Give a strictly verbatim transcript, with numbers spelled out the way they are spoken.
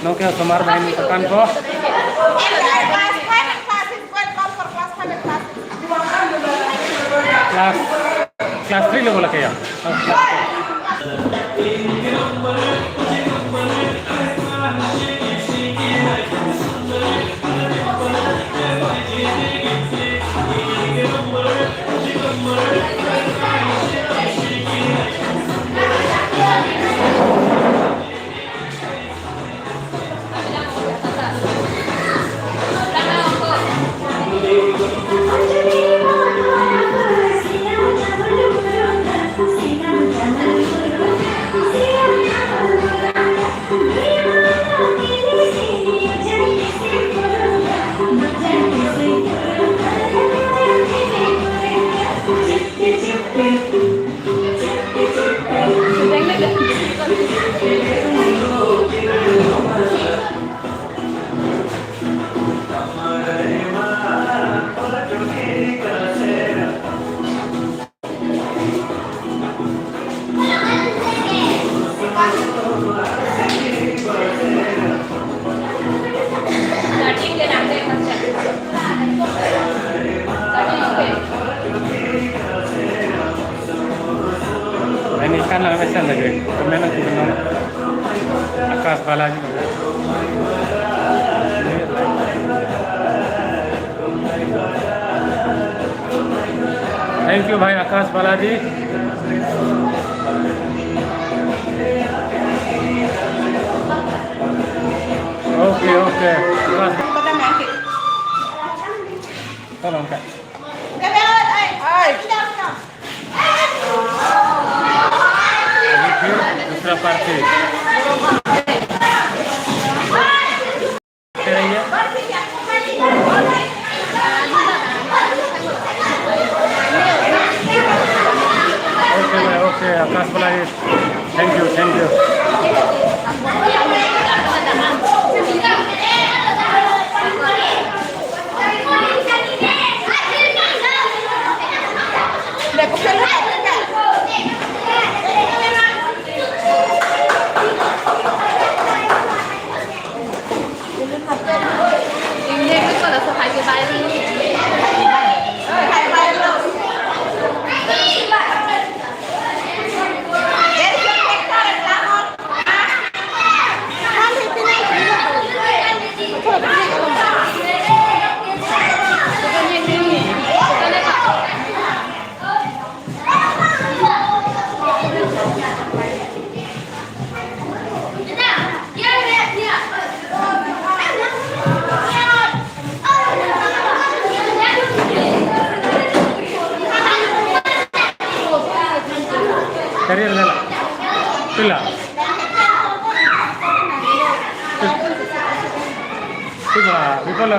Nonke osomar banghini kekanpo. Class five and class six, go and call for class five and class six. Class, class three lo bola kaya. Oh, class four. Ini kan lang mesen lagi. Komen aku kenal. Akash Balaji. Thank you, bhai Akash Balaji. Okay, okay. Akash. Tolong, Kak. Ayo, ayo. Ayo, ayo. दूसरा party. Okay, okay, Akash Balaji. Thank you, thank you. Career nela. Pila. Pila, pila.